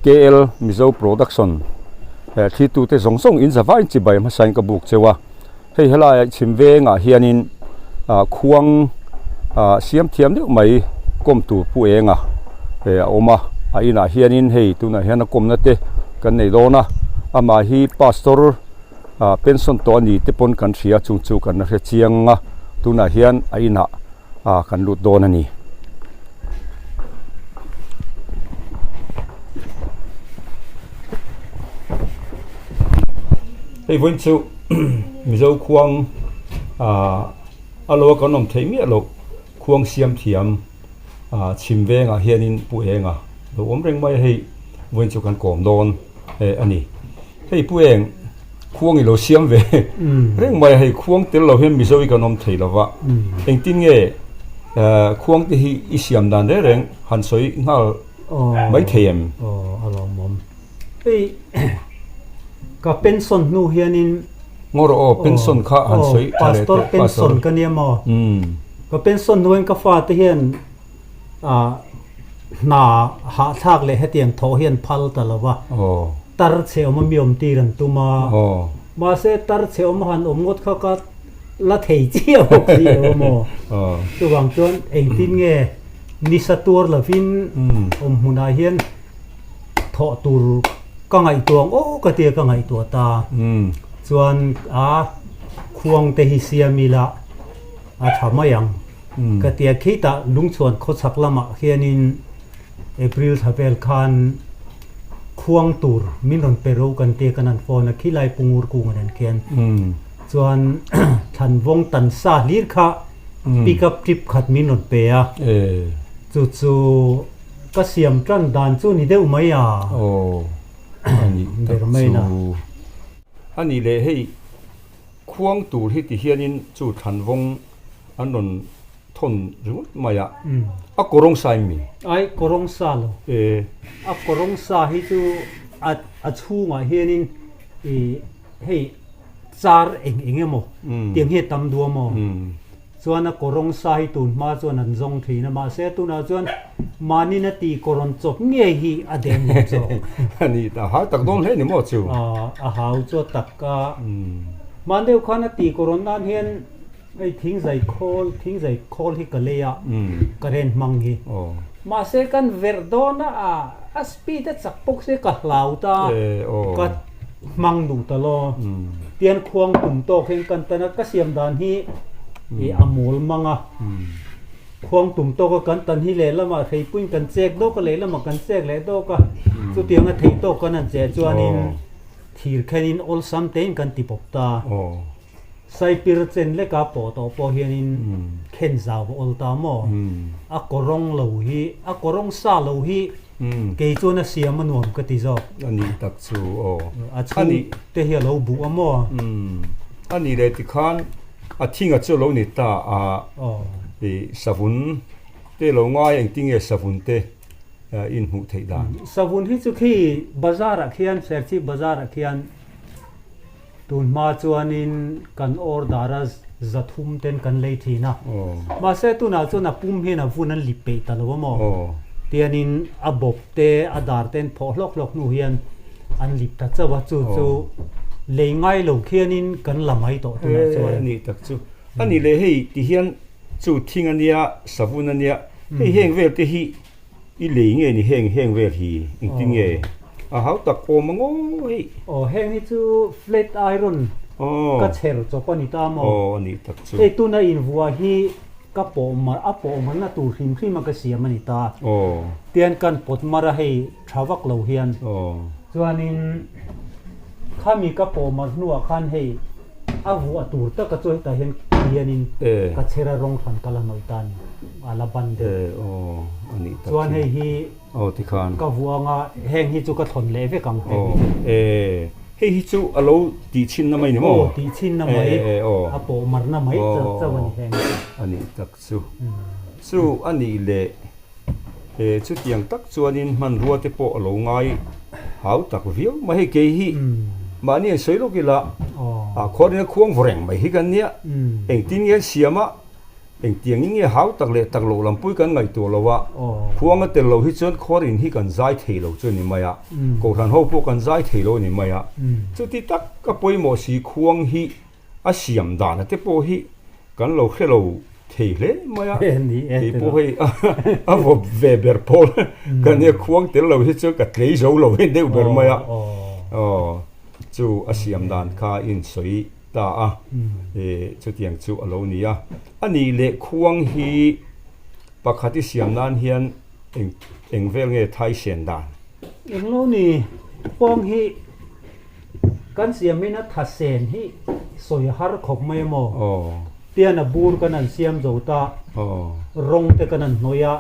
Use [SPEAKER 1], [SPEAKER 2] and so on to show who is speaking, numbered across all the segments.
[SPEAKER 1] KL Mizo Production thli tute zawng zawng in zavaiin chibai hmasain ka buk cheu a, hei helaiah chhim vengah hianin khuang siam thiam deuh mai kawm tur pu enga a awm a, a inah hianin hei tunah hian a kawmna te kan nei dawn a, amah hi pastor pension tawh a ni te pawn kan hria chung chu kan la hre chiang a, tunah hian a inah kan lut dawn a ni. Hei vawiin chu Mizo khuang a lo a kan awm theih miah loh khuang siam thiam chhim vengah hianin Pu Enga lo awm reng mai a hei vawiin chu kan kawm dawn a ni. Hei Pu Eng khuang i lo siam ve reng mai a hei khuang tel lo hian Mizo hi kan awm thei lo va engtin nge khuang te hi i siam dan reng reng han sawi nghal mai thei em?
[SPEAKER 2] Aw a lawmawm. Hei ka pension hnu hianin
[SPEAKER 1] Ngaw rawh aw pension kha han sawi tha leh teh
[SPEAKER 2] Pastor pension ka nia maw? Ka pension hnu hian ka fate hian Hna hahthlak leh hetiang thawh hi an phal ta lo va, tar chhe awm a mi awm tir an tum a, mahse tar chhe awm a han awm ngawt kha ka la thei chiah bawk si lo a maw? Chuvang chuan engtin nge nisa tuar lovin awm hmunah hian thawh tur ka ngaihtuah ang aw ka tia ka ngaihtuah ta. Chuan a khuang te hi siam ila a tha mai ang. Ka tia khitah lungchhuan khawchhak lamah hianin April thla vel khan khuang tur min rawn pe ro kan tia kan han phone a, khilai Pungur kung an en khian chuan Thlanvawng tan sa hlir kha pick up trip khat min rawn pe a, chu chu ka siam tan dan chu ni deuh mai a. Ber mai na.
[SPEAKER 1] A nih leh hei Khuang tur hi ti hianin chu thlanvawng an rawn thawn ringawt mai a, a kawrawng sa em mi?
[SPEAKER 2] Ai, kawrawng sa lo.
[SPEAKER 1] E.
[SPEAKER 2] A kawrawng sa hi chu a a chhungah hianin i hei char eng eng emaw tiang hi a tam duh a maw? Chuan a kawrawng sa hi tun hma chuan an zawng thin a, mahse tunah chuan mahnin a tih kawrawn chawp ngei hi a deng lo zawk.
[SPEAKER 1] A ni ta, hau tak dawn hle ni maw chu?
[SPEAKER 2] A hau chu a tak a, hman deuh khan a tih kawrawn nan hian hei thingzai khawl, thingzai khawl hi ka lei a, current hmang hi. Mahse kan verh dawn a, a speed a chak bawk se ka hlau ta, ka hmang duh ta lo. Tian khuang tum tawk hian kan tan a, ka siam dan hi ih a mawl mang a. Khuang tum tawk a kan tan hi lehlamah hreipuiin kan chek dawk a, lehlamah kan chek leh dawk a. Chutianga theih tawk kan han cheh chuanin thir khenin awlsam tein kan ti pawp ta. Saipir chen leka pawh tawh pawh hianin khen zau a awl ta maw? A kawrawng lo hi, a kawrawng sa lo hi kei chuan a siam a nuam ka ti zawk.
[SPEAKER 1] A nih tak chu aw.
[SPEAKER 2] A chhung te hi a lo buh a maw?
[SPEAKER 1] A nih leh tikhan a thinga chu a lo ni ta a, i savun te lo ngai engtin nge savun te in hmuh theih dan?
[SPEAKER 2] Savun hi chu khi bazar ah khian, Serchhip bazar ah khian Tun hma chuanin kan order a zathum ten kan lei thin a, mahse tunah chuan a pum hian a vun an lip peih ta lo a maw? Tianin a bawp te a dar te an phawh hlawk hlawk hnu hian an lip ta chauh a, chu chu lei ngai lo khianin kan la mai tawh tunah chuan.
[SPEAKER 1] A nih tak chu. A nih leh hei ti hian chu thing a nia, savun a nia, hei heng vel te hi I lei nge ni heng heng vel hi engtin nge a hau tak awm ang aw hei.
[SPEAKER 2] Aw heng hi chu flat iron ka chher chawp a ni ta maw?
[SPEAKER 1] Aw a nih tak chu.
[SPEAKER 2] Hei tuna invuah hi ka pawh mar a pawh marna tur hrim hrim a ka siam a ni ta.
[SPEAKER 1] Aw.
[SPEAKER 2] Tian kan pawt mar a hei tha vak lo hian.
[SPEAKER 1] Aw.
[SPEAKER 2] Chuanin khami ka pawh mar hnuah khan hei A vuah tur taka chu hetah hian hianin ka chhera rawng hran ka la nawih ta a ni, a la ban deuh. Chuan hei hi ka vuah anga heng hi chu ka thlawn leh vek ang heng hi chu.
[SPEAKER 1] Hei hi chu a lo tih chhin na mai ni maw?
[SPEAKER 2] Aw tih chhin na mai, a pawh mar na mai chauh a ni heng hi chu.
[SPEAKER 1] A nih tak chu. Chu a nih leh chutiang tak chuanin hmanrua te pawh a lo ngai hau tak viau mai. Hei kei hi mahni an sawi lawk ila, khuarin a khuang vaw reng mai hi kan nia. Engtin nge an siam a? Engtiangin nge hau tak leh tak loh lampui kan ngaihtuah lo a, khuang a tel lo hi chuan khuar in hi kan zai thei lo chu a ni mai a, kohhran ho pawh kan zai thei lo a ni mai a. Chuti tak a pawimawh si khuang hi a siam dan a te pawh hi kan lo hre lo thei hle mai a, kei pawh hei a vawp ve ber pawl ka nia khuang tel lo hi chuan ka tlei zo lo hi deuh ber mai a, aw chu a siam dan kha in sawi ta a, chutiang chu a lo ni a. A nih leh khuang hi pakhat i siam nan hian eng eng vel nge thai sen dan?
[SPEAKER 2] Eng lo ni, khuang hi kan siamin a tha sen hi sawi a har khawp mai a maw? Tian a bur kan han siam zo ta, rawng te kan han hnawih a,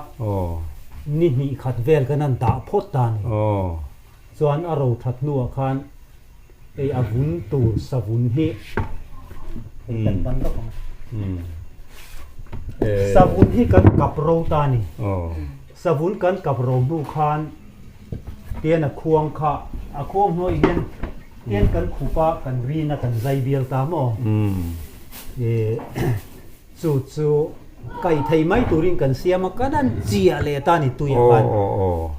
[SPEAKER 2] ni hnih khat vel kan han dah phawt ta a ni. Chuan a ro that hnuah khan hei a vun tur savun hi hei kan ban lawk ang a. Savun hi kan kap ro ta a ni. Savun kan kap ro hnu khan tian a khuang kha a khuang hnuai hian tian kan khup a kan rin a kan zai bial ta maw? Chu chu kaih thei mai turin kan siam a, kan han chiah leh ta ni tuiah khan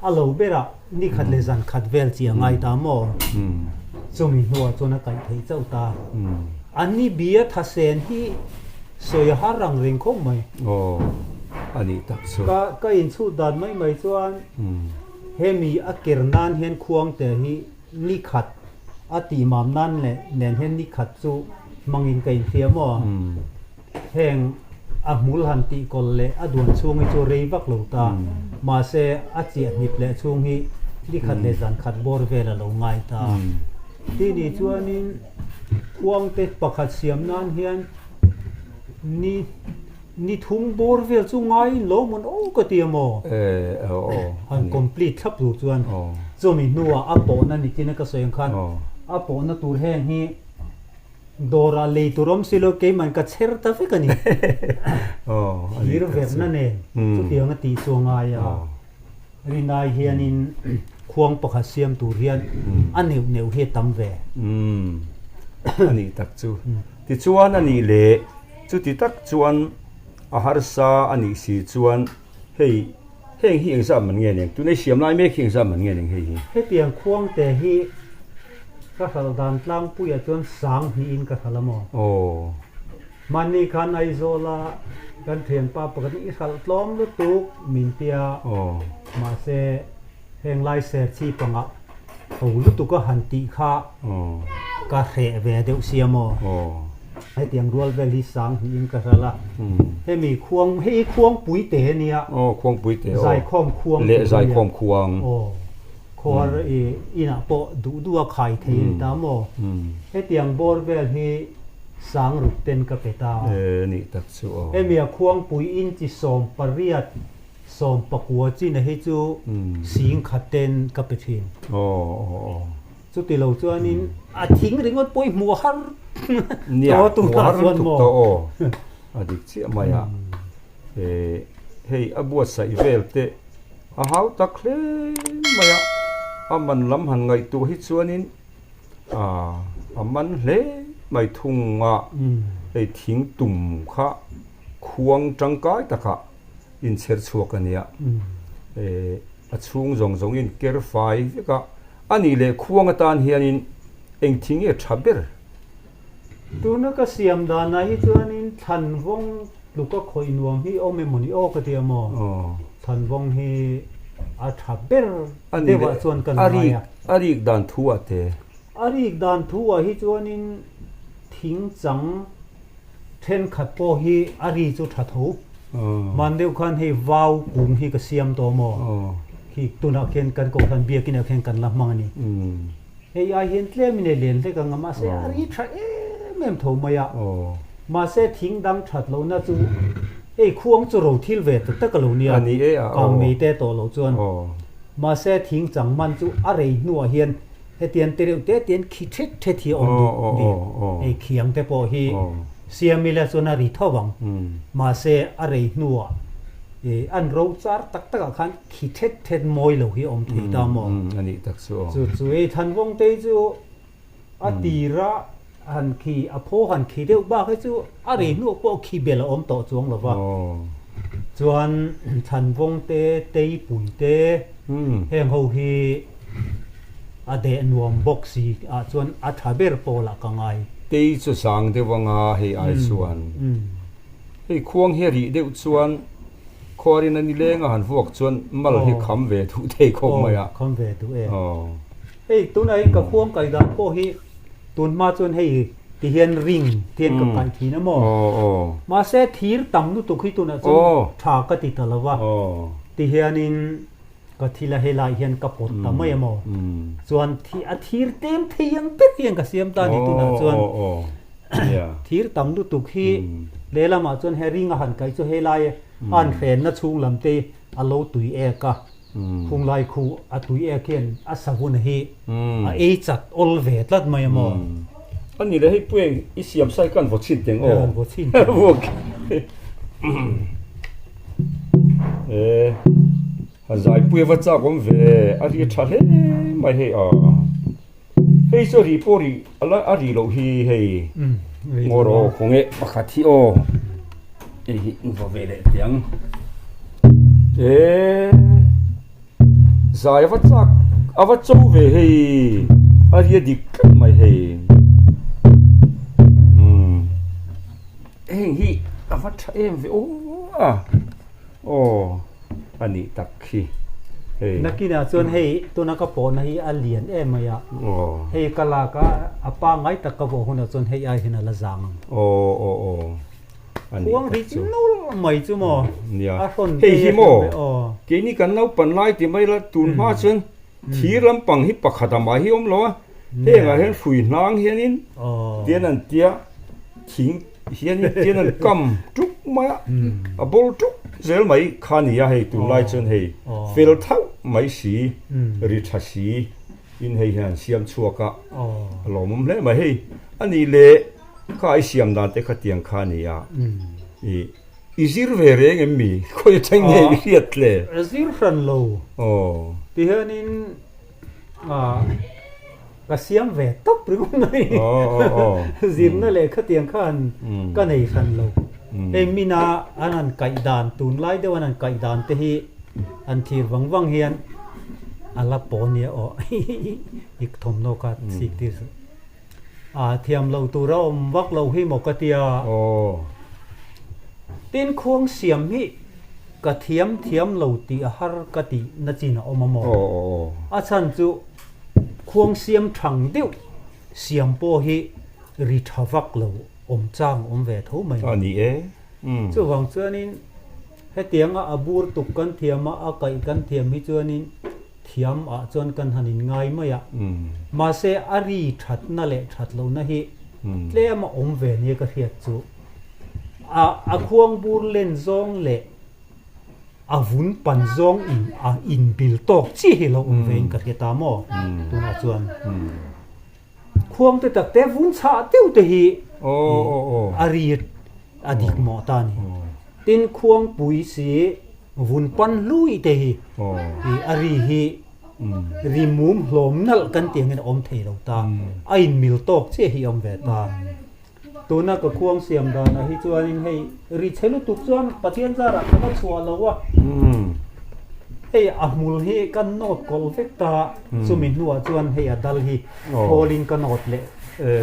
[SPEAKER 2] a lo berah ni khat leh zan khat vel chi a ngai ta maw? Chumi hnuah chuan a kaih thei chauh ta. An ni bia thasen hi sawi a har ang reng khawp mai.
[SPEAKER 1] Aw, a nih tak chu.
[SPEAKER 2] Ka ka inchhut dan mai mai chuan hemi a ker nan hian khuangte hi ni khat a tih mam nan leh nen hian ni khat chu hmangin ka inhria maw? Heng a hmul han tih kawlh leh a duan chhung hi chu rei vak lo ta, mahse a chiah hnip leh chhung hi ni khat leh zan khat bawr vel a lo ngai ta. Ti ni chuanin khuangte pakhat siam nan hian ni ni thum bawr vel chu ngaiin lo mawn aw ka ti a maw? Han complete thlap tur chuan chumi hnuah a pawhna nitin a ka sawi ang khan a pawhna tur heng hi Dawrah lei tur awm si lo keiman ka chher ta vek a ni. Thir verna nen chutiang a tih chu a ngai a. Rinai hianin khuang pakhat siam tur hian a neuh neuh hi a tam ve.
[SPEAKER 1] A nih tak chu. Tichuan a nih leh chuti tak chuan a harsa a nih si chuan hei heng hi engzat man nge ning? Tunei siam lai mek hi engzat man nge ning hei hi?
[SPEAKER 2] Hetiang khuangte hi Ka hralh dan tlangpuiah chuan sang hnihin ka hralh a maw?
[SPEAKER 1] Aw.
[SPEAKER 2] Hmanni khan Aizawla kan thianpa pakhat in i hralh tlawm lutuk min tia.
[SPEAKER 1] Aw.
[SPEAKER 2] Mahse heng lai ser chi pangah ho lutuk a han tih kha ka hreh ve deuh sia maw?
[SPEAKER 1] Aw.
[SPEAKER 2] Hetiang rual vel hi sang hnihin ka hralh a. Hemi khuang, hei hi khuangpui te ania.
[SPEAKER 1] Aw, khuangpui te aw.
[SPEAKER 2] Zaikhawm khuang.
[SPEAKER 1] Leh zaikhawm khuang.
[SPEAKER 2] Aw. Khuar i inah pawh duh duh a khai thei a ni ta maw? Hetiang bawr vel hi sang ruk ten ka pe ta.
[SPEAKER 1] E nih tak chu aw.
[SPEAKER 2] Hemi a khuangpui inchi 18, 19 chin a hi chu sing khat ten ka pe thin.
[SPEAKER 1] Aw aw aw.
[SPEAKER 2] Chuti lo chuanin a thing ringawt pawh i hmuh a har
[SPEAKER 1] Nia, hmuh a har lutuk tawh aw. A dik chiah mai a. E hei a buatsaih vel te A hau tak hle mai a, a man lam han ngaihtuah hi chuanin a man hle mai thung a, hei thing tum kha khuang tangkai takah inchher chhuak a nia, a chhung zawng zawngin ker fai vek a, a nih leh khuang atan hianin eng thing nge tha ber?
[SPEAKER 2] Tuna ka siam danah hi chuanin thlanvawng tluka khawih nuam hi awm emaw ni aw ka ti a maw? Thlanvawng hi a tha ber deuhah chuan ka ngai a.
[SPEAKER 1] A rik dan thu ah te?
[SPEAKER 2] A rik dan thu ah hi chuanin thing chang thenkhat pawh hi a ri chu tha tho. Hman deuh khan hei vau kung hi ka siam tawh maw? Khi tunah khian kan kohhran biakinah khian kan la hmang a ni. Hei ai hian tlem in ei len hlek ang a, mahse a ri tha em em tho mai a. Mahse thing dang that lohna chu hei khuang chu ro thil ve tak tak a lo nia, kang mei te tawh loh chuan. Mahse thing chang man chu a rei hnuah hian hetiang te reuh te te hian khi thet thet hi a awm duh ni. Hei khiang te pawh hi siam ila chuan a ri tho ang, mahse a rei hnuah an ro char tak takah khan Khi thet thet mawi lo hi a awm thei ta maw?
[SPEAKER 1] A nih tak chu aw.
[SPEAKER 2] Chu chu ei Thanvawngtei chu a tira han khi a phaw han khi deuh bak hi chu a rei hnuah pawh khi bel a awm tawh chuang lo va. Chuan Chhanvawng te, Teipui te heng ho hi a deh nuam bawk si ah chuan a tha ber pawl ah ka ngai.
[SPEAKER 1] Tei chu zang deuh anga hei ai chuan hei khuang hi a rih deuh chuan khuarin a ni leng a han vuak chuan mal hi kham ve duh thei khawp mai a.
[SPEAKER 2] Kham ve duh e. Hei tunah hian ka khuang kai dan pawh hi tun hma chuan hei ti hian ring ti hian ka kai thin a maw? Mahse thir tam lutuk hi tunah chuan tha ka ti ta lo va, ti hianin ka thil a helai hian ka pawt ta mai a maw? Chuan a thir tlem thei ang ber hian ka siam ta a ni tunah chuan thir tam lutuk hi lehlamah chuan he ring a han kai chu helai a han hrenna chhung lam te a lo tui ek a. Khunglai khu a tui ek hian a savun hi a ei chat awl ve tlat mai a maw?
[SPEAKER 1] A ni le, hei pueng i siam sai khan vaw chhin teng aw.
[SPEAKER 2] Vaw chhin teng.
[SPEAKER 1] E, a zai pui a va chak awm ve, a ri tha hle mai hei a. Hei chu a ri pawh ri a la a ri loh hi hei ngawr aw khaw nge pakhat hi aw hei hi va ve leh teh ang e zai a va chak a va cho ve hei a ria dik tlat mai hei umm heng hi a va tha em ve aw a. Aw, a nih tak khi hei.
[SPEAKER 2] Nakinah chuan hei tuna ka pawhna hi a lian em mai a, hei ka lak a, a pangngai tak ka vawh hunah chuan hei ai hian a la zang ang.
[SPEAKER 1] Aw aw aw,
[SPEAKER 2] a nih tak chu. Khuang rit nul mai chu maw,
[SPEAKER 1] a hrawn te hei hi maw, keini kan naupan lai ti mai la tun hma chuan thir lampang hi pakhat a mah hi awm lo a, hengah hian hrui hnang hianin tian an tia thing Hian tian an kam tuk mai a, a bawr tuk zel mai kha a ni a hei tunlai chuan hei fel thauh mai si, ri tha si in hei hian an siam chhuak a, a lawmawm hle mai hei a nih leh kha i siam dan te kha tiang kha a ni a, ih i zir ve reng em mi khawi atang nge i hriat le?
[SPEAKER 2] Zir hran lo tihianin Ka siam ve tawp ringawt mai. Zirna leh khatiang khan ka nei hran lo. Hei mina an han kaih dan, tunlai deuh an han kaih dan te hi an thlir vang vang hian a la paw nia aw i thawmhnaw kha sik tir suh. A thiam lo tur a awm vak lo hi maw ka tia. Tin khuang siam hi ka thiam thiam lo tih a har ka tih na chin a awm a maw? A chhan chu Khuang siam thang deuh siam pawh hi ri tha vak lo awm chang awm ve tho mai.
[SPEAKER 1] A ni e.
[SPEAKER 2] Chuvang chuanin hetianga a bur tuk kan thiam a, a kaih kan thiam hi chuanin thiam ah chuan kan han in ngai mai a. Mahse a ri thatna leh that lohna hi tlem a awm ve nia ka hriat chu. A a khuang bur len zawng leh A vun pan zawng in a inbil tawk chiah hi lo awm ve in ka hria ta maw tunah chuan khuang te tak te vun chhah deuh te hi a ri a dik mawh ta a ni. Tin khuang pui si vun pan hlui te hi a ri hi ri mum hlawm nalh kan tih angin a awm thei lo ta a inmil tawk chiah hi a awm ve ta. Tuna ka khuang siam danah hi chuanin hei ri chhe lutuk chuan Pathian zarah ka va chhuah lo a, hei a hmul hi ka nawt kawlh vek ta, chumi hnuah chuan hei a dal hi thawlin ka nawt leh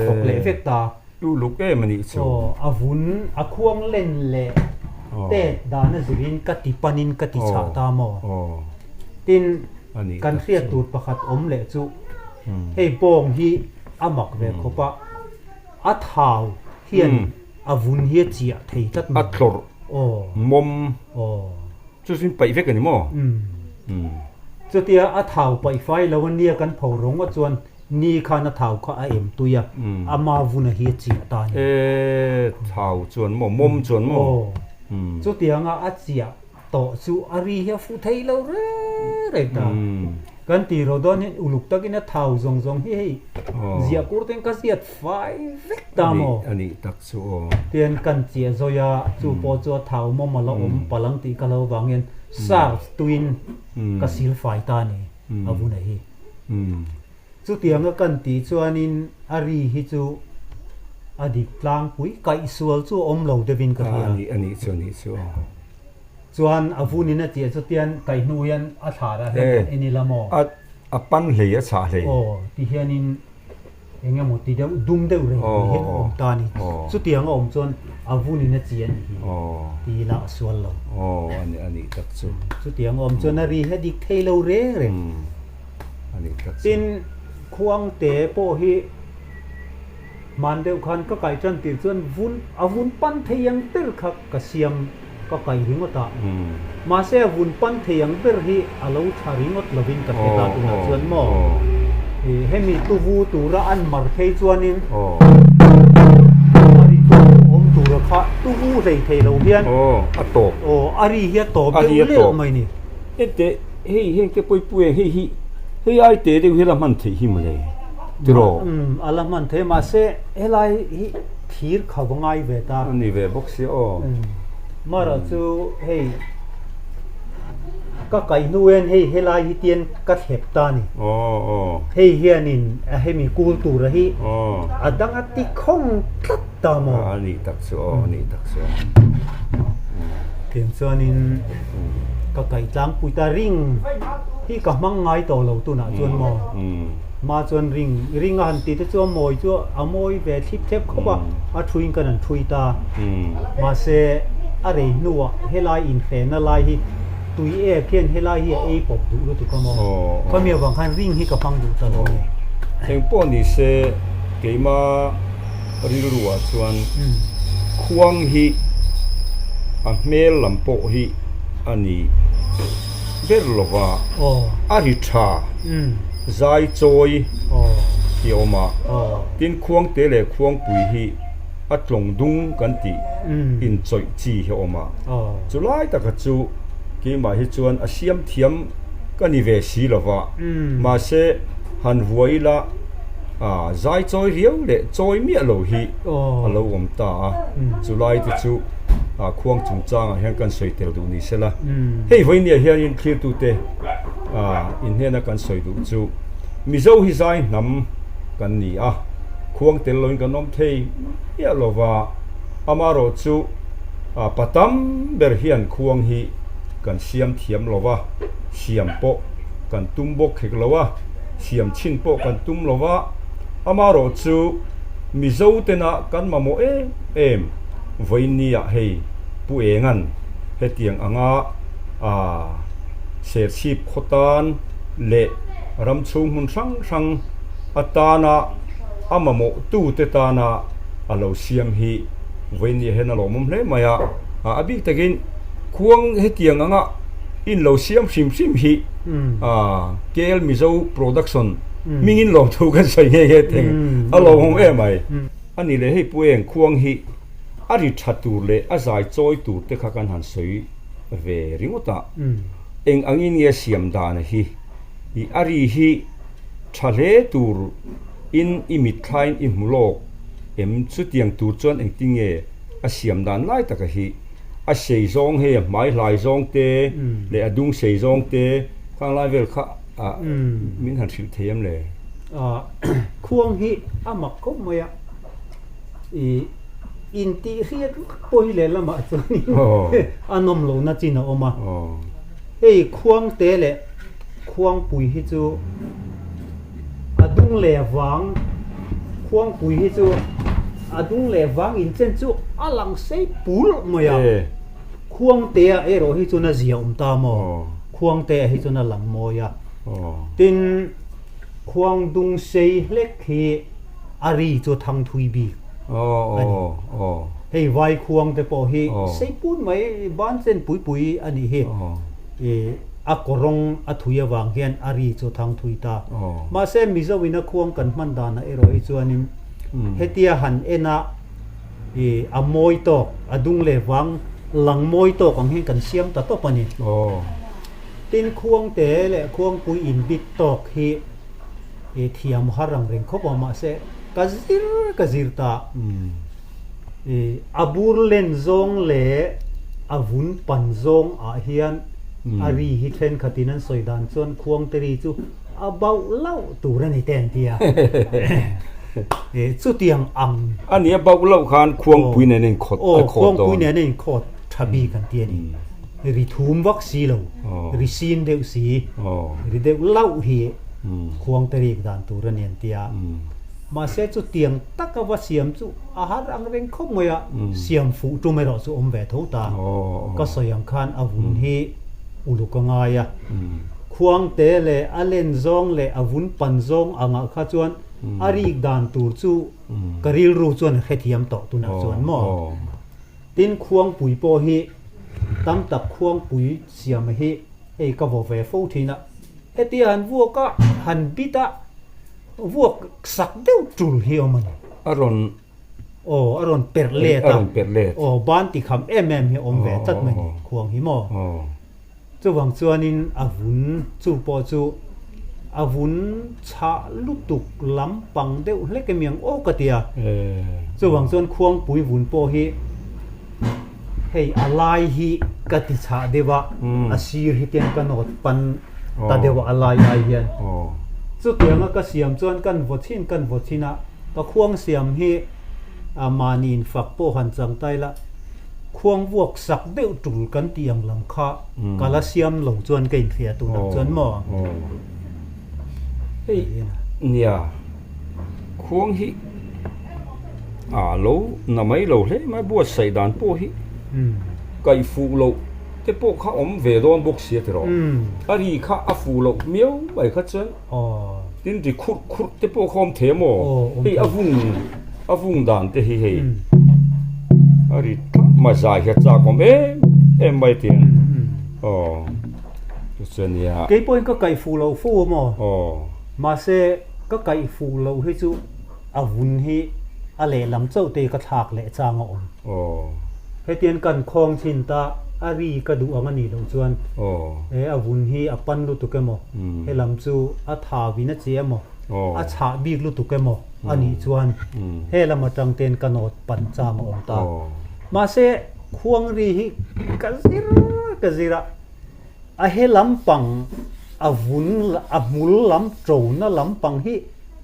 [SPEAKER 2] thawk leh vek ta.
[SPEAKER 1] Luhluk em a nih chu.
[SPEAKER 2] Aw, a vun a khuang len leh tet dan a zirin ka ti panin ka ti chhah ta maw? Tin, kan hriat tur pakhat awm leh chu hei bawng hi a mak ve khawp a. A thau hian a vun hi a chiah thei tlat
[SPEAKER 1] mai. A tlawrh mawm chu chu paih vek a ni maw?
[SPEAKER 2] Chutia a thau paih fai lo a nia kan pho rawng a chuan ni khan a thau kha a em tui a, ama vun a hi a chiah ta a ni.
[SPEAKER 1] E thau chuan maw? Mawm chuan maw?
[SPEAKER 2] Chutianga a chiah tawh chu a ri hi a fuh thei lo reng reng ta. Kan tih ro dawn hian uluk takin a thau zawng zawng hi hei ziah kur ten ka ziat fai vek ta maw?
[SPEAKER 1] A nih tak chu aw.
[SPEAKER 2] Tian kan chiah zawi a, chu pawh chu a thau mawm a la awm palang tih ka lo vang hian sars tuin ka sil fai ta a ni a vuna hi. Chutianga kan tih chuanin a ri hi chu. A dik tlangpui kaihsual chu a awm lo deuhin ka hria.
[SPEAKER 1] A nih a nih chu a nih chu aw.
[SPEAKER 2] Chuan a vunin a chiah chu tian kaih hnu hian a thlar ah hian kan en ila maw?
[SPEAKER 1] A a pan hlei a chhah hlei.
[SPEAKER 2] Aw ti hianin eng emaw ti deuh dum deuh reng pui hian a awm ta a ni. Chutiang a awm chuan a vunin a chi a nih hi ti ila a sual lo.
[SPEAKER 1] Aw a nih a nih tak chu.
[SPEAKER 2] Chutiang a awm chuan a ri hi a dik thei lo reng reng.
[SPEAKER 1] A nih tak chu.
[SPEAKER 2] Tin khuangte pawh hi. Hman deuh khan ka kai tan tir chuan vun a vun pan thei ang ber kha ka siam ka kai ringawt a. Mahse a vun pan thei ang ber hi a lo tha ringawt lovin ka hre ta tunah chuan maw hemi tuvu tura an mar phei chuanin a ri tuvu awm tura kha tuvu hlei thei lo hian
[SPEAKER 1] a tawp
[SPEAKER 2] aw a ri hi a tawp deuh leh mai ni.
[SPEAKER 1] Hete hei heng te pawi pui hei hi hei ai te deuh hi a la hman theih hi mawle tiraw?
[SPEAKER 2] Umm a la hman theih mahse helai hi thir kha va ngai ve ta.
[SPEAKER 1] A ni ve bawk sia aw.
[SPEAKER 2] Umm mara chu hei ka kaih hnu hian hei helai hi tian ka thlep ta a ni.
[SPEAKER 1] Aw aw.
[SPEAKER 2] Hei hianin a hemi kul tura hi a dang a ti khawng tlat ta maw?
[SPEAKER 1] A nih tak chu aw, a nih tak chu aw.
[SPEAKER 2] Tiang chuanin ka kaih tlangpui ta ring hi ka hmang ngai tawh lo tunah chuan maw? Hma chuan ring, ring a han tih te chu a mawi chu a mawi ve thlip thlep khawp a, a thuin kan han thui ta. Mahse a rei hnuah helai inhrehna lai hi tui ek hian helai hi a ei pawp duh lutuk a maw? Khami avang khan ring hi ka hmang duh ta lo a ni.
[SPEAKER 1] Engpawh ni se keima rilruah chuan khuang hi a hmel lam pawh hi a ni ber lo va, a ri tha zai chawi hi a awm a, tin khuangte leh khuangpui hi a tlawng dung kan tih inchawih chi hi a awm a, chu lai taka chu keimah hi chuan a siam thiam ka ni ve si lo va, mahse han vuai ila. A zai chawi riau leh chawi miah lo hi a lo awm ta a, chu lai te chu khuang chungchangah hian kan sawi tel duh ni sela. Hei vawinia hianin thlirtute inhnena kan sawi duh chu Mizo hi zai hnam kan ni a, khuang tel loin kan awm thei miah lo va, amaherawh chu pa tam ber hian khuang hi kan siam thiam lo va, siam pawh kan tum bawk khek lo a. Siam chhin pawh kan tum lo va, amaherawh chu Mizo tena kan mamawh em em vawiinniah hei Pu Engan hetiang anga aa Serchhip khaw tan leh ram chhung hmun hrang hrang atana a mamawh tute tana a lo siam hi vawiinniah hian a lawmawm hle mai a, a bik takin khuang hetiang anga in lo siam hrim hrim hi KL Mizo Production hmingin lawmthu kan sawi nghe nghe theng a lawmawm em mai. A ni leh hei Pu Eng khuang hi a ri tha tur leh a zai chawi tur te kha kan han sawi ve ringawt a, eng angin nge siam dan hi i a ri hi tha hle tur in i mitthlain i hmu lawk em chutiang tur chuan engtin nge a siam dan lai taka hi A sei zawng hei a hmai hlai zawng te leh a dung sei zawng te khang lai vel kha ah min han hrilh thei em le?
[SPEAKER 2] Khuang hi a mak khawp mai a, i intihriat vak pawh hi lehlamah chuanin a nawm lohna chin a awm a. Hei khuang te leh khuangpui hi chu A dung leh vang khuangpui hi chu a dung leh vang inchen chu a lang sei pul mai a, khuangtea erawh hi chuan a zia awm ta maw? Khuangtea hi chuan a lang mawi a, tin khuang dung sei hlek hi a ri chu thang thui bik a ni. Hei vai khuang te pawh hi sei put mai ban chen pui pui a nih hi. A kawrawng a thui avang hian a ri chu thang thui ta. Mahse Mizo in a khuang kan hman danah erawh hi chuanin hetia han en a i a mawi tawk, a dung leh vang lang mawi tawk ang hian kan siam ta tawp a ni. Tin khuangte leh khuangpui inbit tawk hi i thiam har ang reng khawp a mahse ka zir ka zir ta. A bur len zawng leh a vun pan zawng ah hian a ri hi thenkhatin an sawi dan chuan khuangte ri chu a bauh lauh tur a ni te an ti a. Chutiang ang.
[SPEAKER 1] A nia bauh loh khan khuangpui nen a inkhawt
[SPEAKER 2] a khawt dawn. Khuangpui nen a inkhawt tha bik an ti a ni. Ri thum vak si lo, ri sin deuh si, ri deuh lauh hi khuangte rik dan tur a ni an ti a. Mahse chutiang taka va siam chu a har ang reng khawp mai a, siam fuh tum erawh chu awm ve tho ta. Ka sawi ang khan a vun hi uluk a ngai a. Khuangte leh a len zawng leh a vun pan zawng angah kha chuan a rik dan tur chu ka rilru chuan a hrethiam tawh tunah chuan maw? Tin khuangpui pawh hi tam tak khuangpui siam hi hei ka vaw ve fo thin a, hetia han vuak a, han bit a, vuak sak deuh tul hi awm a ni.
[SPEAKER 1] A rawn
[SPEAKER 2] Aw a rawn perh let a,
[SPEAKER 1] a rawn perh let.
[SPEAKER 2] Aw ban ti kham em em hi awm ve tlat mai ni khuang hi maw? Chuvang chuanin a vun chu pawh chu a vun chhah lutuk lampang deuh hlek emi ang aw ka ti a. Chuvang chuan khuangpui vun pawh hi hei a lai hi ka ti chhah deuh a, a sir hi tian ka nawt pan ta deuh a a lai ai hian. Chutianga ka siam chuan kan vaw chhin kan vaw chhin a, ka khuang siam hi mahni infak pawh han chang ta ila, Khuang vuak sak deuh tul kan tih ang lam kha ka la siam lo chuan ka inhria tunah chuan maw?
[SPEAKER 1] Hei nia, khuang hi a lo na mai lo hle mai, buatsaih dan pawh hi kaih fuh loh te pawh kha awm ve dawn bawk sia tiraw? A ri kha a fuh loh miau mai kha chuan tin ri khurh khurh te pawh kha awm thei a maw? Hei a vung a vung dan te hi hei a ri tlat mai zai hi a chak awm em em mai tiin aw chuan nia
[SPEAKER 2] Kei pawhin ka kaih fuh loh fo a maw? Mahse ka kaih fuh loh hi chu a vun hi a lehlam chauh te ka thlak leh chang a awm. Hetiang kan khawng thin ta a ri ka duh ang a nih loh chuan he a vun hi a pan lutuk emaw, helam chu a thau in a che emaw, a chhah bik lutuk emaw a nih chuan helam atang ten ka nawt pan chang a awm ta. Mahse khuang ri hi ka zir ka zir a, A he lampang, a vun, a hmul lam ṭona lampang hi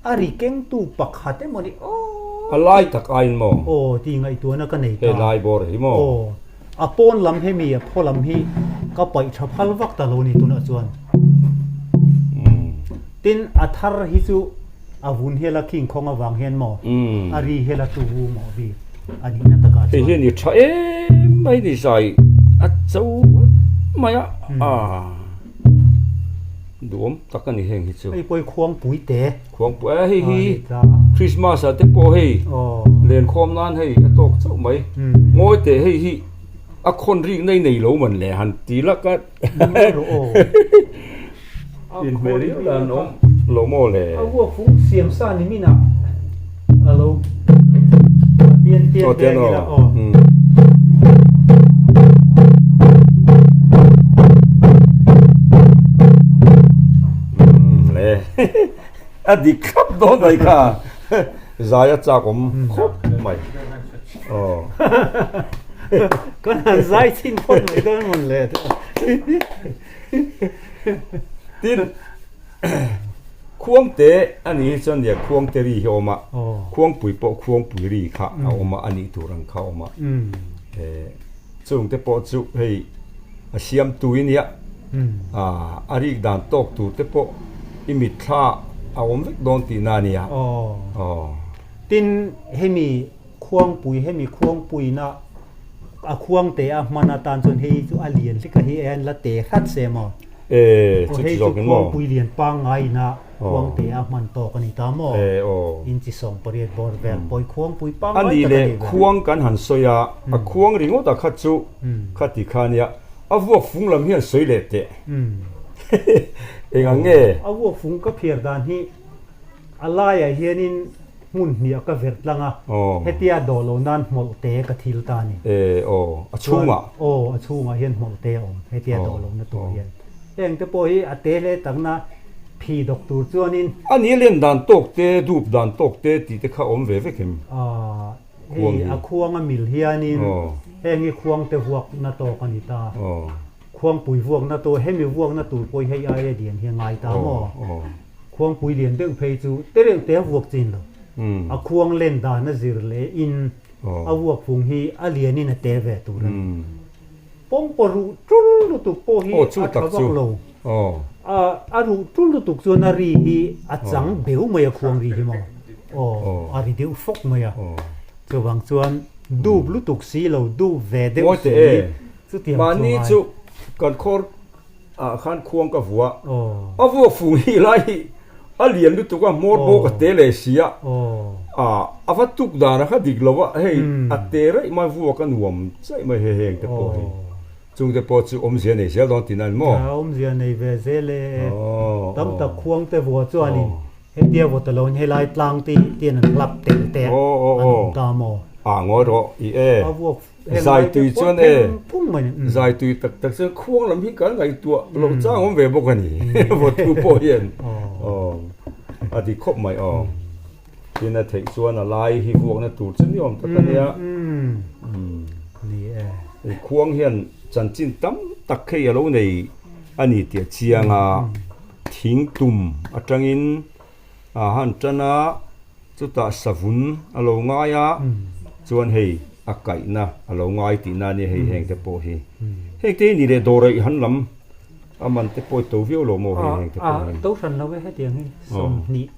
[SPEAKER 2] a ri kengtu pakhat emaw ni aw.
[SPEAKER 1] A lai tak aiin maw?
[SPEAKER 2] Aw tih ngaihtuahna ka nei ta.
[SPEAKER 1] He lai bawr hi maw?
[SPEAKER 2] Aw, a pawn lam hemi a phaw lam hi ka paih ṭha phal vak ta lo ni tunah chuan. Tin, a thar hi chu a vun hial a khing khawng avang hian maw a ri hial a tu maw bik a nihna takah chuan.
[SPEAKER 1] Hei hian i tha em mai ni zai a cho mai a a duhawm tak a ni heng hi chu.
[SPEAKER 2] Hei pawh hi khuangpui te.
[SPEAKER 1] Khuangpui a hei hi Christmas ah te pawh hei lenkhawm nan hei a tawk chauh mai. Ngawi teh hei hi a khawn rik nei nei lo man le han ti lak a. Inhmeh riau dan awm lo maw le.
[SPEAKER 2] A vuak fung siam sa ni min ah a lo pian pian te ang ila aw.
[SPEAKER 1] Le a dik thlap dawn mai kha zai a chak awm khawp mai aw.
[SPEAKER 2] Kan han zai chhin phawt mai dawn mawn le.
[SPEAKER 1] Tin, khuangte a nih hi chuan nia khuangte ri hi a awm a, khuangpui pawh khuangpui ri kha a awm a, a nih tur ang kha a awm a. Chungte pawh chu hei a siamtu i nia, a rik dan tawk tur te pawh i mitthla a awm vek dawn tihna a nia.
[SPEAKER 2] Tin, hemi Khuangpui hemi khuangpuina a khuang te a hman atan chuan hei chu a lian hlek a hi a la te hrat se maw?
[SPEAKER 1] E chu
[SPEAKER 2] hei chu khuangpui lian pangngai ina khuang te a hman tawk a ni ta maw?
[SPEAKER 1] E aw.
[SPEAKER 2] Inchi 18 bawr vel pawi khuangpui pangngai tak a ni
[SPEAKER 1] ve. A ni le khuang kan han sawi a, a khuang ringawt a kha chu kha ti kha nia a vuak fung lam hian sawi leh teh. Eng ang nge?
[SPEAKER 2] A vuak fung ka phiar dan hi a laiah hianin Hmun hniah ka verh tlang a, hetia dawh lo nan hmawlh te ka thil ta a ni.
[SPEAKER 1] E aw, a chhungah?
[SPEAKER 2] Aw, a chhungah hian hmawlh te a awm, hetia dawh lohna tur hian. Heng te pawh hi a te hle takna phi dawk tur chuanin.
[SPEAKER 1] A ni len dan tawk te, dup dan tawk te tih te kha awm ve vek em?
[SPEAKER 2] Hei a khuang a mil hianin heng hi khuang te vuakna tawk a ni ta. Khuangpui vuakna tur, hemi vuakna tur pawh hi hei aia lian hi a ngai ta maw? Khuangpui lian deuh phei chu te reuh te a vuak chin lo. A khuang len dan a zir leh in a vuak fung hi a lian in a te ve tur a ni. Pawngpaw ruh tul lutuk pawh hi a tha vak lo. A ruh tul lutuk chuan a ri hi a chang beu mai a khuang ri hi maw? Aw, a ri deuh fawk mai a. Chuvang chuan dup lutuk si lo, dup ve deuh si chutiang chu ngai.
[SPEAKER 1] Mahni chu kan khawr ah khan khuang ka vua. A vuak fung hi lai hi a lian lutuk a, hmawr bawk a te leh si a. A va tuk dan a kha dik lo a, hei a te raih mai vuak a nuam chaih mai hei heng te pawh hi. Chung te pawh chu awmzia nei zel dawn tihna a ni maw?
[SPEAKER 2] Awmzia nei ve zel e. Tam tak khuang te vua chuanin hetia vaw ta loin helai tlang te hi an hlap tel te an awm ta maw?
[SPEAKER 1] A ngawi rawh i e.
[SPEAKER 2] A vuak
[SPEAKER 1] Zaitui chuan e, zaitui tak tak chuan khuang lam hi kan ngaihtuah loh chang awm ve bawk a ni, vawtu pawh hian a ti khawp mai aw. Tin a theih chuan a lai hi vuakna tur chu ni awm tak a nia. Khuang hian chanchin tam tak hei a lo nei a ni tih a chiang a, thing tum atangin a han tan a, chutah savun a lo ngai a, chuan hei a kaihna a lo ngai tihna a nia hei heng te pawh hi. Heng te hi ni leh dawr eih han lam a man te pawh i to viau lo maw hei heng te pawh hi.
[SPEAKER 2] To hran lo e hetiang hi 20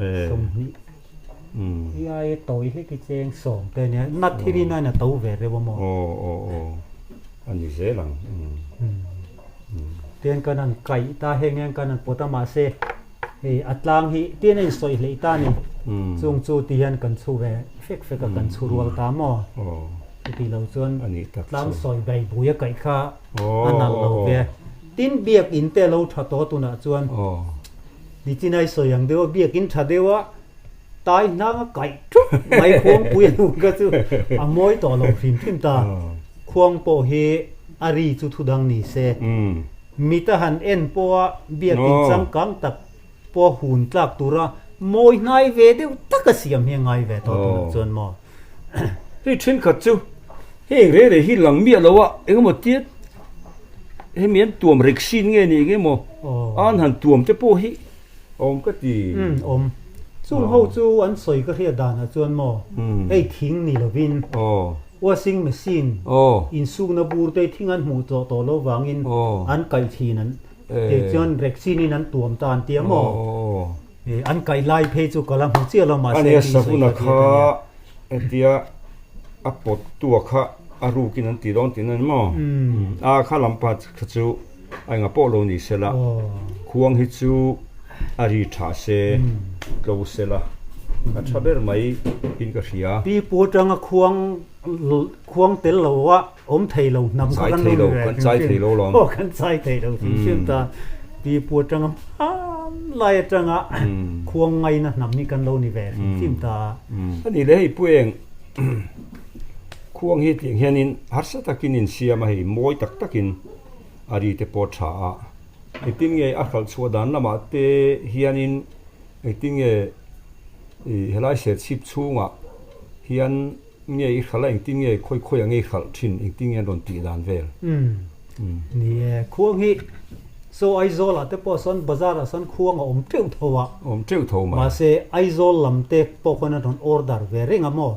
[SPEAKER 2] 20 hi ai tawi hlek hi cheng sawm te a nia nat hi rin aiin a to ve reuh a maw.
[SPEAKER 1] Aw aw aw a ni zel ang.
[SPEAKER 2] Tian kan han kaih ta heng hian kan han pawt a mahse Hei a tlang hi tin a insawi hleih ta a ni. Chung chu ti hian kan chhu ve fek fek a, kan chhu rual ta maw? Chuti lo chuan tlang sawi bai bui a kaih kha a nalh lo ve. Tin biakinn te lo tha tawh tunah chuan nichinai sawi ang deuh a, biakinn tha deuh a tai hnang a kaih thup mai khuangpui a hnu kha chu a mawi tawh lo hrim hrim ta. Khuang pawh hi a ri chu thudang ni se. Mit a han en pawha biakin changkang tak pawha hun tlak tura mawi hnai ve deuh taka siam hi a ngai ve tawh tunah chuan maw?
[SPEAKER 1] Hei thenkhat chu heng reng reng hi lang miah lo a, engemaw tia hemi an tuam rek sin nge ni engemaw an han tuam te pawh hi awm ka ti.
[SPEAKER 2] Umm awm. Chung ho chu an sawi ka hriat danah chuan maw hei thing ni lovin. Washing machine insukna bur te thing an hmuh tawh tawh lo vangin an kaih thin an kei chuan vaccine in an tuam ta an tia maw? An kaih lai phei chu ka la hmu chiah lo mahse
[SPEAKER 1] Ania savuna kha hetia a pawt tua kha a rukin an ti dawn tihna ni maw? A kha lampa kha chu a enga pawh lo ni sela khuang hi chu a ri tha se tlo sela a tha ber mai in ka hria.
[SPEAKER 2] Pi pu atanga khuang khuang tel lo a awm thei lo hnam kha kan lo ni ve
[SPEAKER 1] kan chai thei lo lawm
[SPEAKER 2] aw kan chai thei lo hrim hrim ta pi pu atanga hmanlai atanga khuang ngaina hnam hi kan lo ni ve hrim hrim ta.
[SPEAKER 1] Ani le hei pu eng Khuang hi tiang hianin harsa takin insiam a hei mawi tak takin a ri te pawh tha a, engtin nge a hralh chhuah dan lamah te hianin engtin nge ih helai serchhip chhungah hian nge i hralh a engtin nge khawi khawi ah nge i hralh thin engtin nge an rawn tih dan vel.
[SPEAKER 2] Umm ni e, khuang hi Saw Aizawl ah te pawh sawn bazar ah sawn khuang a awm teuh tho a.
[SPEAKER 1] Awm teuh tho mai.
[SPEAKER 2] Mahse Aizawl lam te pawh khawn an rawn order ve reng a maw?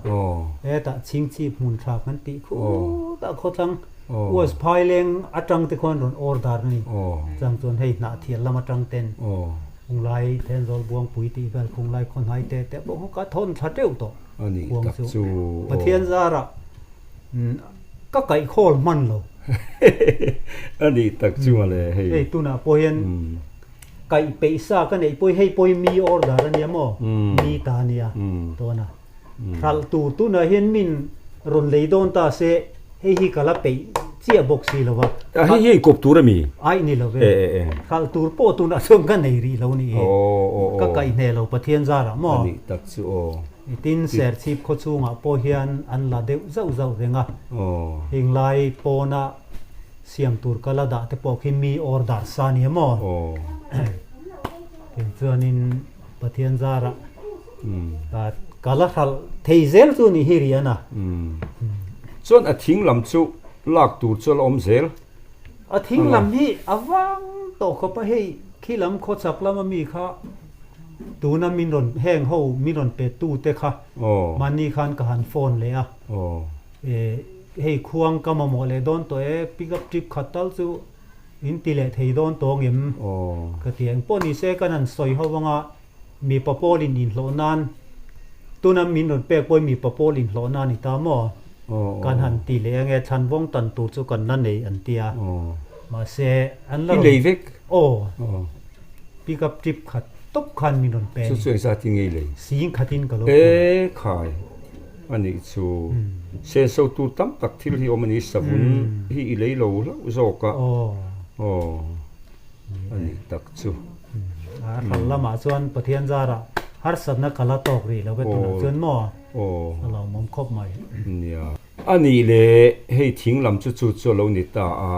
[SPEAKER 2] Hetah chhingchhip hmun tha kan tih khutah khawthlang West Phaileng atang te khuan rawn order a ni. Chang chuan hei Hnahthial lam atang ten Khunglai Thenzawl Buangpui tih vel Khunglai Khawhnai te te pawh ka thawn thla teuh tawh khuang chu. Pathian zarah Ka kaih khawl hman lo.
[SPEAKER 1] A nih tak chu mawle hei.
[SPEAKER 2] Hei tunah pawh hian kaih peih sa ka neih pawh hi hei pawh hi mi order a nia maw? Mi ta a nia tawna. Hralh tur tunah hian min rawn lei dawn ta se hei hi ka la peih chiah bawk si lo va.
[SPEAKER 1] Hei hi kawp tur a mi?
[SPEAKER 2] Aih ni lo ve. Hralh tur pawh tunah chuan ka nei rih lo ni hi. Ka kaih hneh lo Pathian zarah maw?
[SPEAKER 1] A nih tak chu aw.
[SPEAKER 2] Tin, Serchhip khaw chhungah pawh hian an la deuh zauh zauh reng a, henglai pawna siam tur ka la dah te pawh khi mi order sa nia maw? Kei chuanin Pathian zarah ka la hralh thei zel chu ni hi rian a.
[SPEAKER 1] Chuan a thing lam chu lak tur chu a la awm zel.
[SPEAKER 2] A thing lam hi a vang tawh khawp a, hei khi lam khawchhak lama mi kha. Tuna min rawn heng ho min rawn pe tu te kha mahni khan ka han phone leh a. Hei khuang ka mamawh leh dawn tawh e, pick up trip khat tal chu in ti leh thei dawn tawh ang em? Ka ti a. Engpawh ni se kan han sawi ho anga mipa pawl in inhlawh nan tuna min rawn pek pawhin mipa pawl inhlawh nan i ta maw? Kan han ti leh ange chhanvawng tan tur chu kan la nei an ti a. Mahse an la rawn.
[SPEAKER 1] I lei vek?
[SPEAKER 2] Aw. Pick up trip khat tawp khan min rawn pe a ni.
[SPEAKER 1] Chu chu engzat in nge i lei?
[SPEAKER 2] Sing khatin ka lo phur.
[SPEAKER 1] E khai a nih chu. Senso tur tam tak thil hi awm a ni, savun hi i lei lo hlauh zawk a. Aw a nih tak chu.
[SPEAKER 2] A hral lamah chuan Pathian zarah harsatna ka la tawk rih lo ve tunah chuan maw a lo awm khawp mai.
[SPEAKER 1] Nia. A nih leh hei thing lam chu chu chu a lo ni ta a.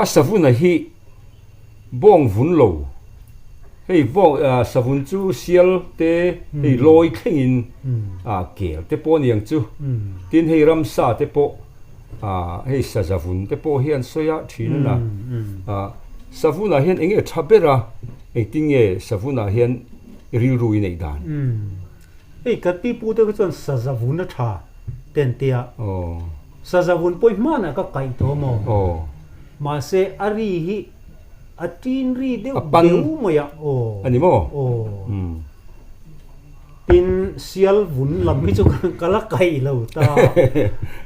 [SPEAKER 1] A savuna hi bawng vun lo, hei bawng savun chu sial te hei lawi thlengin kel te pawh a ni ang chu, tin hei ramsa te pawh hei saza vun te pawh hi an sawi a thin a na. Savunah hian eng nge tha ber a, engtin nge savunah hian rilru i neih dan?
[SPEAKER 2] Hei kan pipu te kha chuan saza vun a tha te an tia. Saza vun pawh hi hmanah ka kaih tawh maw? Mahse a ri hi a tin ri deuh deuh mai a. Aw.
[SPEAKER 1] A ni maw?
[SPEAKER 2] Aw. Tin sial vun lam hi chu ka la kaih lo ta.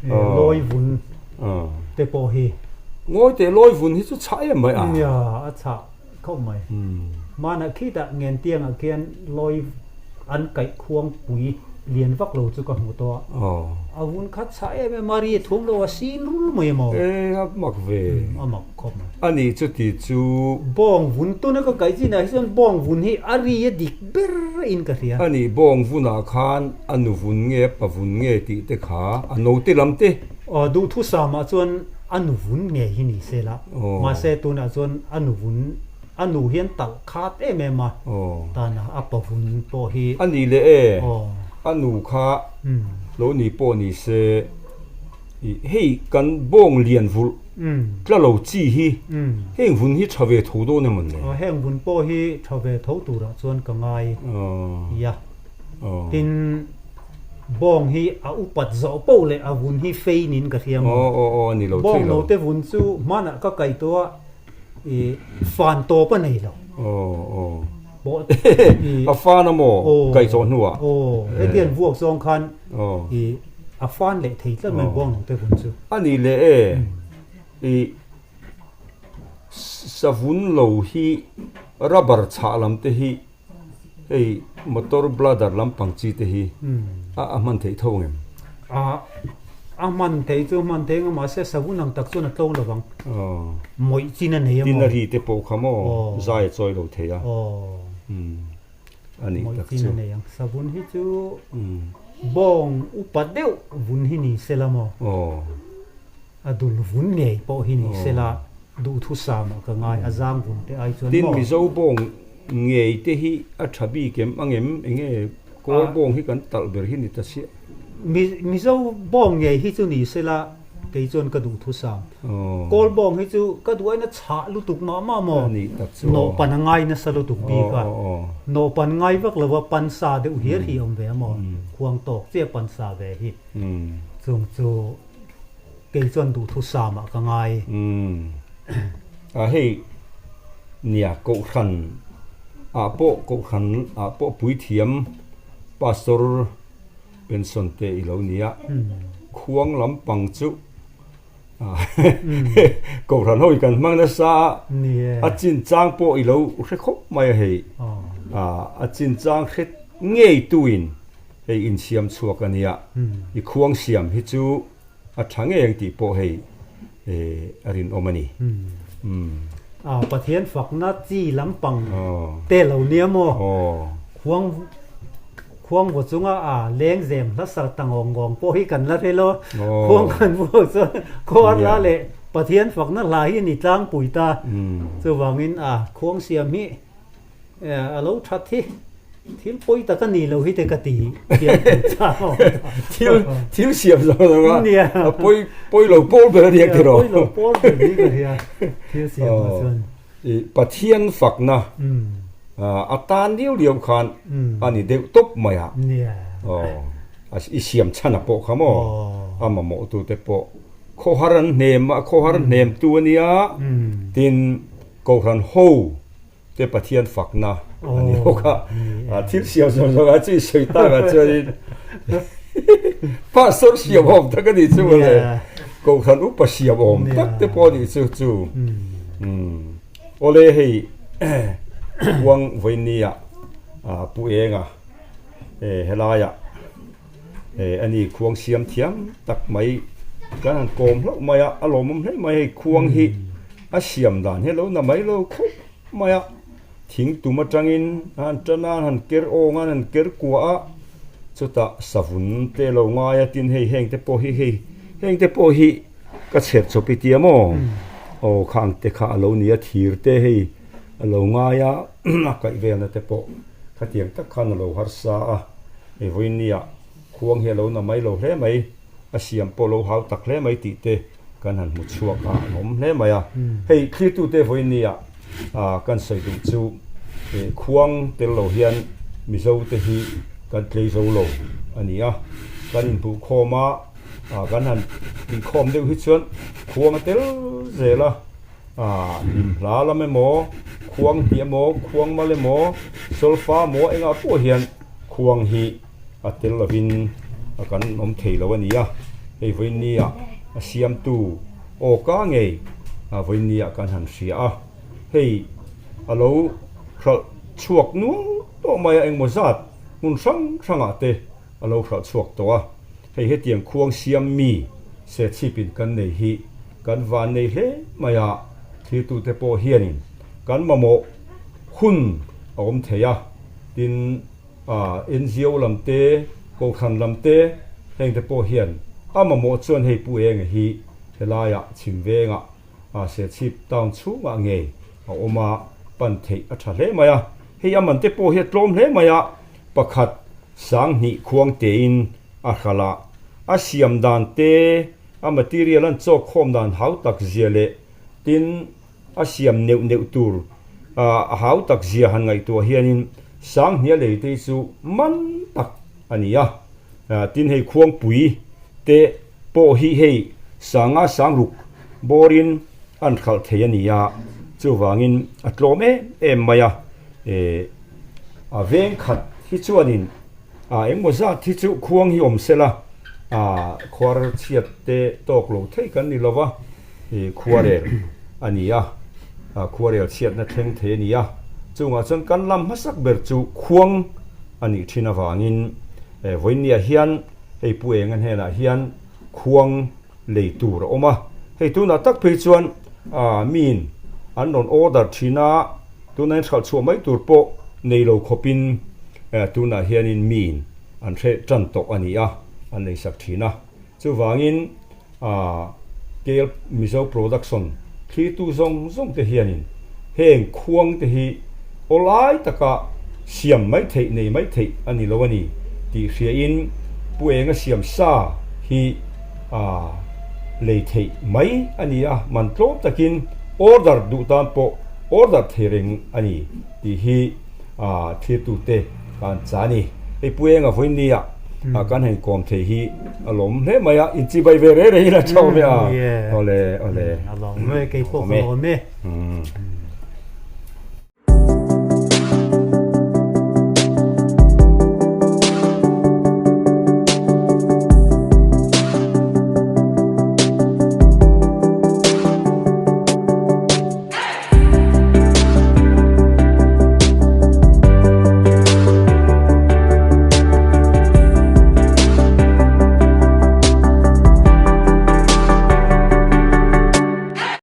[SPEAKER 2] Lawi vun te pawh hi.
[SPEAKER 1] Ngawi teh lawi vun hi chu chhah em mai a.
[SPEAKER 2] Nia a chhah. Khawp mai. Hmanah khitah Ngentiangah khian lawi an kaih khuang pui lian vak lo chu ka hmu tawh a. A vun khat chhah em em a, ri a thum lo a sin rul mai emaw?
[SPEAKER 1] E, a mak ve.
[SPEAKER 2] A mak khawp mai.
[SPEAKER 1] A nih chuti chu.
[SPEAKER 2] Bawng vun tuna ka kaih chinah hi chuan bawng vun hi a ri a dik ber in ka hria.
[SPEAKER 1] A nih bawng vunah khan a nu vun nge a pa vun nge tih te kha a note lam te.
[SPEAKER 2] Aw duhthusamah chuan a nu vun nge hi ni se la. Mahse tunah chuan a nu vun a nu hian talh khat em em a tana a pa vun pawh hi.
[SPEAKER 1] A nih leh e, a nu kha lo ni pawh ni se hei kan bawng lian vulh tla lo chi hi heng vun hi tha ve tho dawn emaw ni le?
[SPEAKER 2] Heng vun pawh hi tha ve tho turah chuan ka ngai a. Tin, bawng hi a upat zawh poh leh a vun hi fei niin ka hria maw? Bawng note vun chu hmanah ka kaih tawh a, i fan tawp a nei lo.
[SPEAKER 1] A fan a maw? Kaih zawh hnuah?
[SPEAKER 2] Aw, heti an vuak zawng khan i a fan leh thei tlat mai bawng note vun chu.
[SPEAKER 1] A nih leh e, i savun lo hi rubber chhah lam te hi Hei motor bladder lampang chi te hi a a hman theih tho ngem?
[SPEAKER 2] A a hman theih chu hman theih ang a mahse savun ang tak chuan a tlo lo vang. Mawih chin a nei a maw?
[SPEAKER 1] Tin a ri te pawh kha maw zai a chawi lo thei a. A nih tak chu.
[SPEAKER 2] Mawih chin a nei ang. Savun hi chu bawng upa deuh vun hi ni se la maw? A dul vun ngei pawh hi ni se la duhthusam ah ka ngai a zang vun te ai chuan maw?
[SPEAKER 1] Tin Mizo bawng Ngei te hi a tha bik em ang em? Enge kawl bawng hi kan talh ber hi ni ta chiah.
[SPEAKER 2] Mizo bawng ngei hi chu ni sela kei chuan ka duh thusam. Kawl bawng hi chu ka duh aina chhah lutuk mah mah maw? Nawhpan a ngai nasa lutuk bik a. Nawhpan ngai vak lova pansa deuh hiar hi a awm ve a maw? Khuang tawk chiah pansa ve hi. Chung chu kei chuan duh thusam ah ka ngai.
[SPEAKER 1] A hei nia kohhran ah pawh kohhran ah pawh puithiam pastor pension te i lo nia khuang lampang chu kohhran ho i kan hmang nasa a a chinchang pawh i lo hre khawp mai a hei a chinchang hre ngei tuin hei insiam chhuak a nia i khuang siam hi chu A tha ngei ang tih pawh hei a rinawm a ni.
[SPEAKER 2] A Pathian fakna chi lampang te lo nia maw? Khuang khuang vaw chunga a leng zem hla ta ngawng ngawng pawh hi kan la hre lo. Khuang kan vuak chuan khuar la leh Pathian fakna hla hi a ni tlangpui ta. Chuvangin a khuang siam hi A lo that hi thil pawi tak a ni lo hi te ka ti thiam tur chang a awm ta.
[SPEAKER 1] Thil thil siam zawng zawng a a pawi pawi lo pawl ber a nia tiraw.
[SPEAKER 2] Pawi lo pawl ber ni ka hria thil siam ah chuan.
[SPEAKER 1] I Pathian fakna. A tan liau liau khan a ni deuh tawp mai a. Aw, i siam chhan a pawh kha maw? A mamawhtute pawh khawhar an hnem a, khawhar hnemtu a nia. Tin, Kohhran ho te Pathian fakna a ni bawk a. Thil siam zawng zawng ah chu i sawi tak ah chuanin Pastor siam awm tak a nih chu mawle. Kohhran upa siam awm tak te pawh a nih chu chu. Awle hei Uang Vawinia Pu Enga helaiah a ni khuang siam thiam tak mai kan han kawm hlauh mai a, a lawmawm hle mai hei khuang hi a siam dan hi a lo na mai lo khawp mai a, thing tum atangin a han tan a, an han ker awng a, an han ker kua a, chutah savun te a lo ngai a tin hei heng te pawh hi hei heng te pawh hi Ka chhiat chawp i tia maw? Aw khang te kha a lo ni a, thir te hei a lo ngai a, a kaih velna te pawh khatiang tak khan a lo harsa a, hei vawinia khuang hi a lo na mai lo hle mai, a siam pawh a lo hau tak hle mai tih te kan han hmu chhuak a, an awm hle mai a. Hei thlirtute vawinia kan sawi duh chu khuang tel lo hian Mizo te hi kan tlei zo lo a ni a, kan inhmuhkhawm a, Ah kan han tihkhawm deuh hi chuan khuang a tel zel a, ah hlim hla lam emaw, khuang hnih emaw, khuang mal emaw, solfa emaw engah pawh hian khuang hi a tel lovin a kan awm thei lo a ni a, hei vawinia a siamtu aw ka ngei ah vawinia kan han hria a, hei a lo hralh chhuak nual tawh mai a engmaw zat hmun hrang hrangah te a lo hralh chhuak tawh a, hei hetiang khuang siam mi sechhipin kan nei hi kan van nei hle mai a, thlirtute pawh hianin kan mamawh hun a awm thei a, tin NGO lam te, Kohhran lam te hengte pawh hian a mamawh chuan hei Pu Enga hi helaiah chhim vengah a Serchhip town chhungah ngei a awm a, pan theih a tha hle mai a, hei a man te pawh hi a tlawm hle mai a, pakhat 2000 khuang tein a hralh a, a siam dan te, a material an chawk khawm dan hau tak zia leh tin a siam neuh neuh tur a hau tak zia han ngaihtuah hianin 2000 a lei te hi chu man tak a ni a, tin hei khuangpui te pawh hi hei sanga sangruk bawrin an hralh thei a ni a, chuvangin a tlawm em em mai a, eh a veng khat hi chuanin ah engmaw zat hi chu khuang hi awm sela ah khuar chhiat te tawk lo thei kan ni lova ih khuarel a ni a, ah khuarel chhiatna thleng thei a ni a, chungah chuan kan lam hmasak ber chu khuang a nih thin avangin eh vawinia hian hei Pu Enga hnenah hian khuang lei tur a awm a, hei tunah tak phei chuan ah miin an rawn order thin a, tunah hian hralh chhuah mai tur pawh nei lo khawpin eh tunah hianin miin an hreh tan tawh a ni a, an lei sak thin a, chuvangin ah Kel Mizo Production thlirtu zawng zawng te hianin heng khuang te hi awlai taka siam mai theih nei mai theih a ni lo a ni tih hriain Pu Enga siam sa hi a lei theih mai a ni a, man tlawm takin order duh tan pawh order thei reng a ni tih hi thlirtute kan chah a ni. Hei Pu Enga vawinia kan han inkawm thei hi a lawm hle mai a, inchibai ve rei rei ila tha awm e a. Awle awle.
[SPEAKER 2] A lawm e, keipawh ka lawm e.